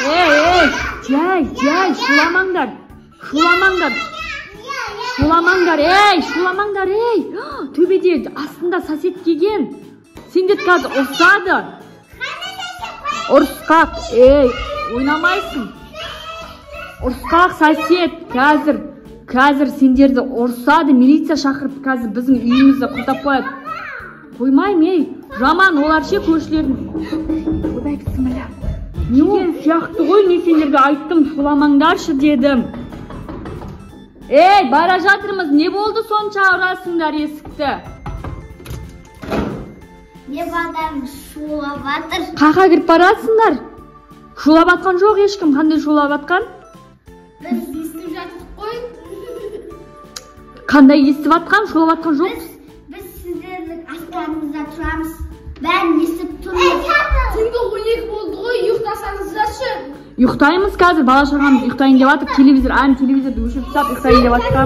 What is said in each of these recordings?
Ей, ей, жай, жай, шуламаңдар. Шуламаңдар. Шуламаңдар, ей, шуламаңдар, ей. Төбеде астында сосед келген. Сендер қазір ұрсады. Ұрысқақ, ей, ойнамайсың. Ұрысқақ сосед, қазір, қазір сендерді ұрсады, милиция шақырып қазір біздің үйімізді құртап қояды. Қоймаймын, ей, жаман олар ше көршілердің. Ойбай, бісміллә. Не ол сияқты ғой, мен сендерге айттым, шуламаңдаршы дедім. Ей, бара жатырмыз, не болды сонша ұрасыңдар есікті? Не балдарым шулап жатыр. Қақа кіріп барасыңдар? Шулап атқан жоқ ешкім, қандай шулап атқан? Біз естіп жаттық қой. Қандай естіп атқан, шулап атқан жоқ? Біз сіздердің астарыңызда тұрамыз. Бәрін естіп тұрмыз. Түнгі 12 болды ғой, ұйықтасаңыздаршы. Ұйықтаймыз қазір, бала шағамыз ұйықтайын деп жатыр, телевизор, ән телевизорды өшіріп тастап ұйықтайын деп жатқан.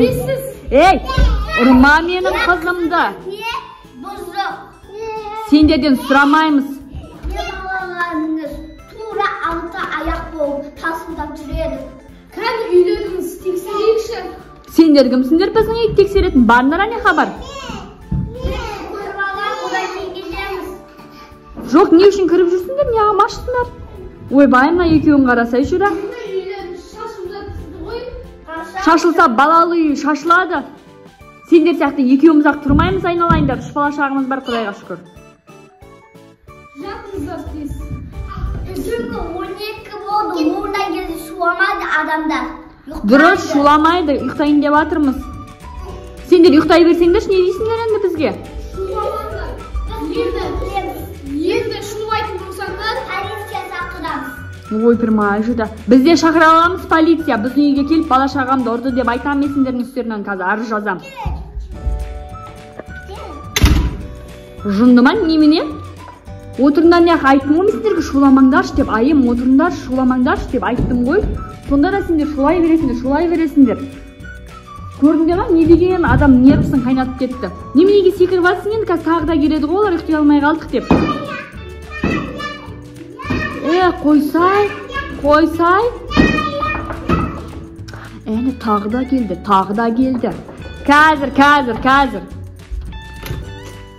Ей, ұрма менің қызымды. Не бұзық. Сендерден сұрамаймыз. Не балаларыңыз тура алты аяқ болып тасылдап жүреді. Кәні үйлеріңіз тексерейікші. Сендер кімсіңдер біздің үйді тексеретін? Барыңдар не хабар? Көріп алған, одан кейін келеміз. Жоқ, не үшін кіріп жүрсіңдер, не алмашсыңдар? Ойбай, мына екеуін қарасайшы да. Үйлеріңіз шашылып жатыр ғой. Шашылса балалы үй шашылады. Сендер сияқты екеуміз ақ тұрмаймыз айналайындар. 3 бала шағымыз бар, Құдайға шүкір. Жатыңыздар тез. Түнгі 12 болды, ондан кезде шуламайды адамдар. Дұрыс, шуламайды, ұйықтайын деп жатырмыз. Сендер ұйықтай берсеңдерші, не дейсіңдер енді бізге? Шуламаңдар. Енді шулайтын болсаңдар, полиция шақырамыз. Ойпырмай жүдә. Біз де шақыра аламыз полиция. Біздің үйге келіп бала шағамды ұрды деп айтамын мен сендердің үстерінен қазір арыз жазам. Жынды ма немене? Отырыңдар не айттым ғой мен сендерге шуламаңдаршы деп, айым отырыңдаршы, шуламаңдаршы деп айттым ғой. Сонда да сендер шулай бересіңдер, шулай бересіңдер. Көрдіңдер ма, не деген адам нервісін қайнатып кетті. Неменеге секіріп жатсың енді, қазір тағы да келеді ғой олар, ұйықтай алмай қалдық деп. Қойсай, қойсай. Әне тағы да келді, тағы да келді. Қазір, қазір, қазір.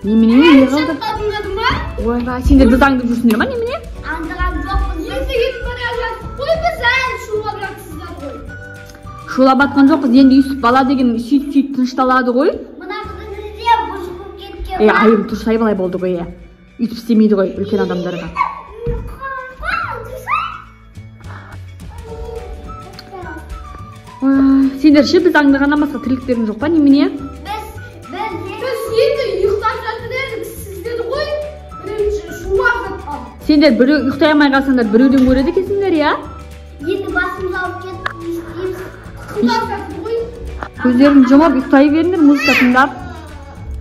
Немене, не қылды? Ойбай, сендер бізді аңдып жүрсіңдер ма, немене? Аңдыған жоқпыз. Енді кетіп бара жаттық қой, біз әлі шулап жатсыздар ғой. Шулап жатқан жоқпыз, енді өйстіп бала деген сөйтіп-сөйтіп тынышталады ғой. Мына қызың де бұзық болып кеткен. Айым, тұрсай былай болды ғой, Өйтіп істемейді ғой үлкен адамдарға. Сендер ше, біз аңдығаннан басқа тірліктерің жоқ па, немене? Біз енді ұйықтап жатыр едік, сіздер ғой бірінші шулап жатқан. Сендер біреу ұйықтай алмай қалсаңдар біреуден көреді екенсіңдер, иә? Енді басымыз ауырып кетті, не істейміз? Тыңдап жатыр ғой. Көздерін жұмып ұйықтай беріңдер, музыка тыңдап.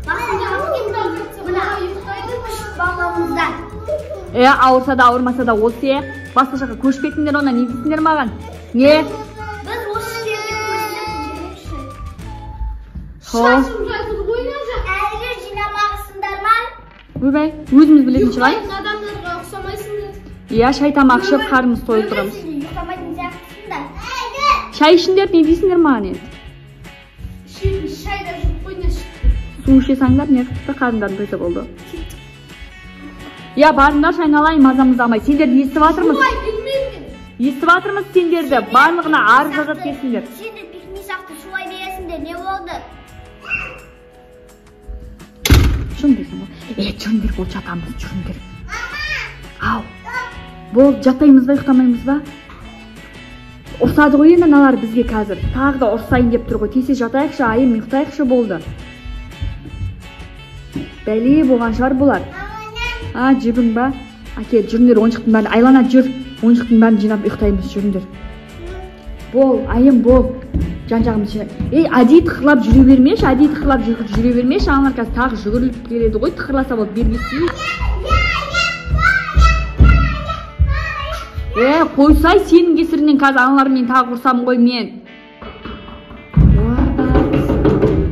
Басымыз ауырып кетті, мына ұйықтайды баламыздан. Ауырса да ауырмаса да осы, басқа жаққа көшіп кетіңдер онда, не дейсіңдер маған? Не? Біз осы жерге көшіп жүрейікші. Шашылып жатыр ғой мына жақ. Әлі жинамағансыңдар ма? Ойбай, өзіміз білетін шығармыз. Ұйықтайтын адамдарға ұқсамайсыңдар. Иә, шай тамақ ішіп қарнымыз тойып тұрамыз. Ұйықтамайтын сияқтысыңдар. Шай ішіңдер, не дейсіңдер маған енді? Ішетін шай да жоқ қой, не ішіп? Су іше салыңдар, не қыпты, қарындарың тойса болды. Иә, барыңдаршы айналайын, мазамызды алмай. Сендерді естіп жатырмыз. Шулай бермеймін мен. Естіп жатырмыз сендерді. Барлығына арыз жазады келсіңдер. Сендер пикник сияқты шулай бересіңдер, не болды? Шын дейсің ғой. Жүріңдер, болды, жатамыз, жүріңдер. Ау. Болды, жатпаймыз ба, ұйықтамаймыз ба? Ұрсады ғой енді аналар бізге қазір. Тағы да ұрсайын деп тұр ғой. Тез жатайықшы, айым, ұйықтайықшы болды. Бәле болған шығар бұлар. А, жібің ба? Әкел, жүріңдер, ойыншықтың бәрін айлана жүр. Ойыншықтың бәрін жинап ұйықтаймыз, жүріңдер. Бол, айым, бол. Жан-жағымыз жина. Ей, әдейі тықырлап жүре бермеші, әдейі тықырлап жүре бермеші. Аналар қазір тағы жүгіріліп келеді ғой, тықырласа болды, бергесей. Қойсай, сенің кесірінен қазір аналармен тағы ұрсам ғой мен.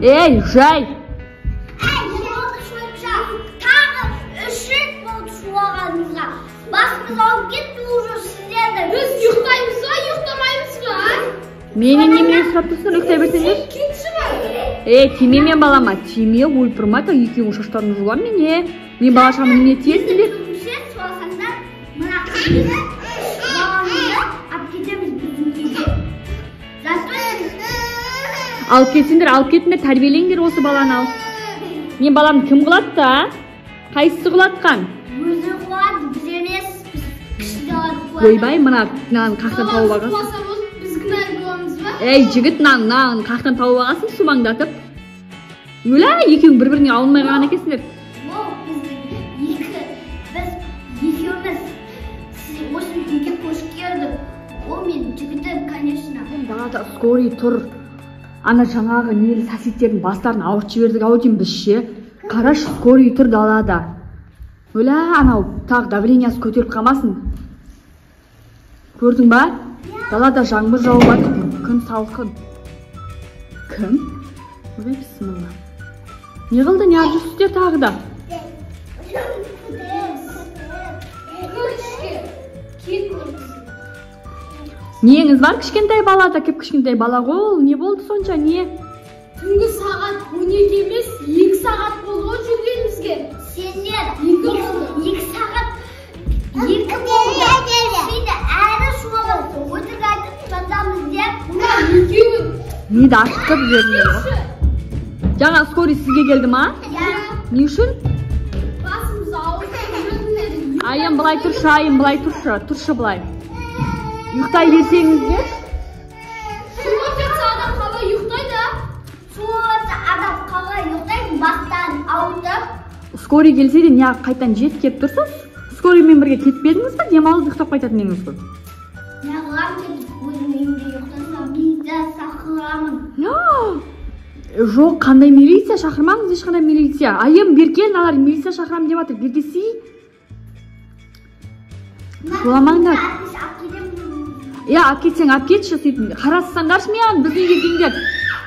Ей, жай. Тағы үшін Басымыз ауырып кетті уже сіздерді. Біз ұйықтаймыз ба, ұйықтамаймыз ба? Менен немене сұрап тұрсыңдар, ұйықтай берсеңдер. Кетші бар. Ей, тиме мен балама, тиме, ойпырмай, так екеуің шаштарыңды жұламын мен, е. Мен бала шағама немене тиесіңдер? Шуласаңдар, мына қызды, баламызды алып кетеміз біздің үйге. Зато Алып кетсеңдер, алып кетіңдер, тәрбиелеңдер осы баланы ал. Мен баламды кім құлатты, а? Қайсысы құлатқан? Өзі құлады, біз емес, біз кішілер құлады. Ойбай, мынаны қаяқтан тауып алғансың? Құласа болды, біз кінәлі боламыз ба? Ей, жігіт, мынаны қаяқтан тауып алғансың сумаңдатып? Өлә, екеуің бір-біріңе алынмай қалған екенсіңдер. Ол біздің екі, біз екеуміз осы үйге көшіп келдік. Ол менің жігітім, конечно. Далада скорый тұр. Ана жаңағы нелі соседтердің бастарын ауыртып жібердік ау деймін біз ше. Қарашы, скорый тұр далада. Өлә, анау тағы давлениесі көтеріліп қалмасын. Көрдің ба? Далада жаңбыр жауып жатыр, күн салқын. Кім? Ой, бісміллә. Не қылды, не алып жүрсіздер тағы да? Көрішке. Кетіңіз. Неңіз бар кішкентай балада? Кіп кішкентай бала ғой ол. Не болды сонша, не? Түнгі сағат 12 емес, 2 сағат болды ғой жүргенімізге. Сендер Екі болды. 2 сағат, 2 болды. Сен әрі шулап өтірік айтып жатамыз деп. Мына екеуін. Миды ашытып жібердіңдер ғой. Жаңа скорый сізге келді ма? Иә. Не үшін? Басымыз ауырып жүргендер. Айым, былай тұршы, Айым, былай тұршы, тұршы былай. Ұйықтай берсеңіздер. Шулап жатса адам қалай ұйықтайды, а? Шулап жатса адам қалай ұйықтайды, бастарын ауыртып. Скорый келсе де неғып қайтадан жет келіп тұрсыз? Скорыймен бірге кетпедіңіз ба? Демалып ұйықтап қайтатын едіңіз ғой. Неғылам кетіп, өзім үйімде ұйықтасам, милиция шақырамын. Жоқ, қандай милиция шақырмаңыз, ешқандай милиция. Айым, Берке, мыналар милиция шақырамын деп жатыр. Беркесі. Шуламаңдар. Иә, алып кетсең, алып кетші, сөйтіп. Қарасаңдаршы маған, біздің үйге келіңдер.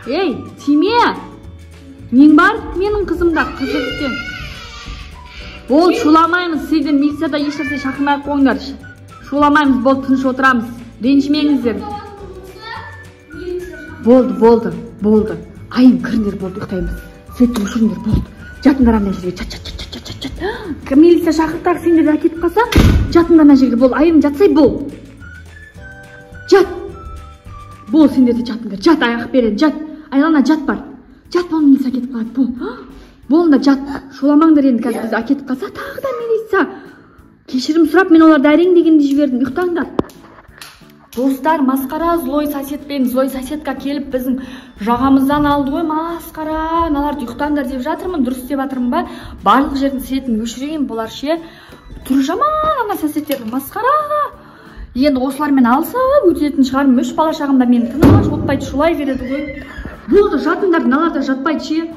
Ей, тиме. Нең бар менің қызымда, қызы біткен. Болды, шуламаймыз, сіздер милицияда ешнәрсе шақырмай ақ қойыңдар. Шуламаймыз, болды, тыныш отырамыз. Ренжімеңіздер. Болды, болды, болды. Айым, кіріңдер, болды, ұйықтаймыз. Светті өшіріңдер, болды. Жатыңдар ана жерге, жат, жат, жат, жат, жат, жат. Милиция шақырып тағы сендерді әкетіп қалса, жатыңдар ана жерге, болды. Айым, жатсай, бол. Жат. Бол, сендер де жатыңдар. Жат, аяқ берен, жат. Айлана, жат бар. Жат, бол, милиция әкетіп қалады, бол. Болыңдар, жат. Шуламаңдар енді, қазір бізді әкетіп қалса, тағы да милиция. Кешірім сұрап, мен оларды әрең дегенде жібердім. Ұйықтаңдар. Достар, масқара, злой сосед пен злой соседка келіп біздің жағамыздан алды ғой, масқара. Мыналарды ұйықтаңдар деп жатырмын, дұрыс деп жатырмын ба? Барлық жердің светін өшірейін, бұлар ше. Түрі жаман ана соседтердің, масқара. Енді осылармен алысып өтетін шығармын. 3 бала шағымда мені тыныш отпайды, шулай береді ғой. Болды, жатыңдар, мыналар да жатпайды ше.